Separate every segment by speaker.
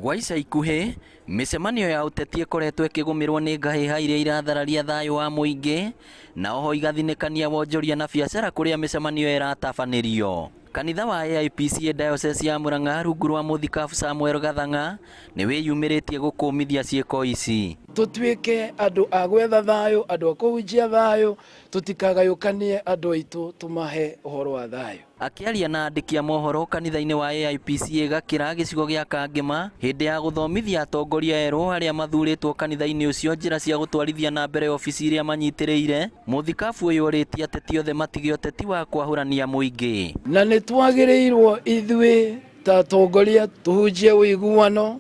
Speaker 1: Gwa ica ikuhĩ, mĩcemanio ya ũteti ĩkoretwo ĩkĩgũmĩrwo nĩ ngahĩha iria irathararia thayũ wa mũingĩ na oho igathinĩkania wonjoria na biacara kũrĩa mĩcemanio ĩratabanĩrio. Kanitha wa AIPCA Diocese ya Murang'a rungu rwa Mũthikabu Samuel Gathang'a nĩ wĩyumĩrĩtie gũkũmithia ciĩko ici.
Speaker 2: Tũtuĩke andũ a gwetha thayũ, andũ a kũhunjia thayũ, tũtikagayũkanie andũ aitũ, tũmahe ũhoro wa thayũ.
Speaker 1: Akĩaria na andĩki a mohoro kanitha-inĩ wa AIPCA Gakĩra gĩcigo gĩa Kangĩma hĩndĩ ya gũthomithia atongoria erũ arĩa mathurĩtwo kanitha-inĩ ũcio njĩra cia gũtwarithia na mbere obici iria manyitĩrĩire, mũthikabu ũyũ orĩtie ateti othe matige ũteti wa kwahũrania mũingĩ.
Speaker 2: Na nĩ twagĩrĩirwo ithuĩ ta atongoria tũhunjie ũiguano,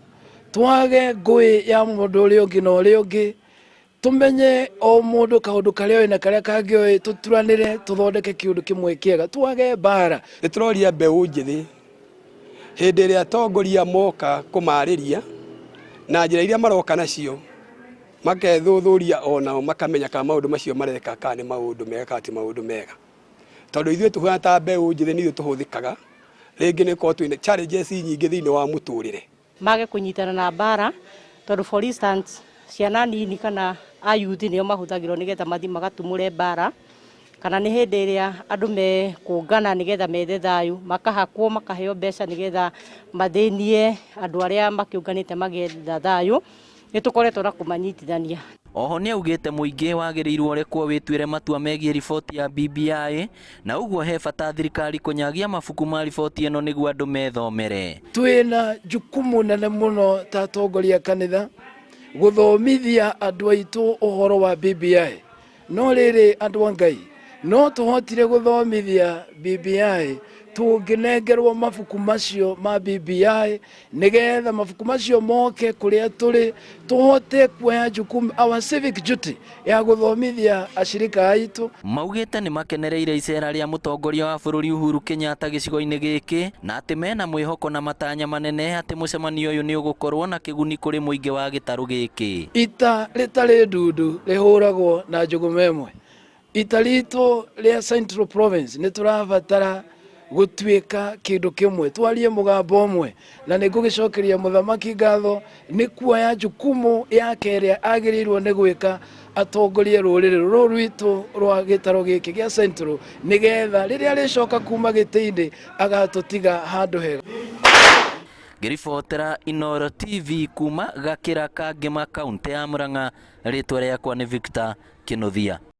Speaker 2: twage ngũĩ ya mũndũ ũrĩa ũngĩ na ũrĩa ũngĩ, Tũmenye o mũndũ kaũndũ karĩa oĩ na karĩa kangĩ oĩ, tũturanĩre tũthondeke kĩũndũ kĩmwe kĩega, twage mbara.
Speaker 3: Nĩ tũroria mbeũ njĩthĩ hĩndĩ ĩrĩa atongoria moka kũmarĩria na njĩra iria maroka nacio makethuthuria onao makamenya kana maũndũ macio mareka kana nĩ maũndũ mega kana ti maũndũ mega. Tondũ ithuĩ tũhuana ta mbeũ njĩthĩ nĩ ithuĩ tũhũthĩkaga rĩngĩ nĩ gũkorwo twĩna challenges nyingĩ thĩinĩ wa mũtũrĩre.
Speaker 4: Mage kũnyitana na mbara tondũ for instance ciana nini kana a youth nĩo mahũthagĩrwo nĩgetha mathiĩ magatumũre mbara, kana nĩ hĩndĩ ĩrĩa andũ mekũngana nĩgetha methe thayũ makahakwo makaheo mbeca nĩgetha mathĩnie andũ arĩa makĩũnganĩte magĩetha thayũ. Nĩ tũkoretwo na kũmanyitithania.
Speaker 1: Oho nĩaugĩte mũingĩ wagĩrĩirwo ũrekwo wĩtuĩre matua megiĩ riboti ya BBI na ũguo he bata thirikari kũnyagia mabuku ma riboti ĩno nĩguo andũ methomere.
Speaker 2: Twĩna jukumu nene mũno ta atongoria a kanitha gũthomithia andũ aitũ ũhoro wa BBI. No rĩrĩ andũ a Ngai, no tũhotire gũthomithia BBI tũngĩnengerwo mabuku macio ma BBI nĩgetha mabuku macio moke kũrĩa tũrĩ tũhote kuoya jukumu, our civic duty ya gũthomithia ashirika aitũ.
Speaker 1: Maugĩte nĩmakenereire icera rĩa mũtongoria wa bũrũri Uhuru Kenyatta gĩcigo-inĩ gĩkĩ na atĩ mena mwĩhoko na matanya manene atĩ mũcemanio ũyũ nĩũgũkorwo na kĩguni kũrĩ mũingĩ wa gĩtarũ gĩkĩ.
Speaker 2: Ita rĩtarĩ ndundu rĩhũragwo na njũgũma ĩmwe. Ita ritũ rĩa Central Province nĩ tũrabatara gũtuĩka kĩndũ kĩmwe, twarie mũgambo ũmwe, na nĩ ngũgĩcokeria mũthamaki ngatho nĩ kuoya jukumu yake ĩrĩa agĩrĩirwo nĩ gwĩka atongorie rũrĩrĩ rũrũ rwitũ rwa gĩtarũ gĩkĩ gĩa Central, nĩgetha rĩrĩa arĩcoka kuma gĩtĩ-inĩ agatũtiga handũ hega.
Speaker 1: Ngĩribotera Inooro TV kuma Gakĩra ka Ngĩma, kaũntĩ ya Murang'a, rĩtwa rĩakwa nĩ Victor Kĩnuthia.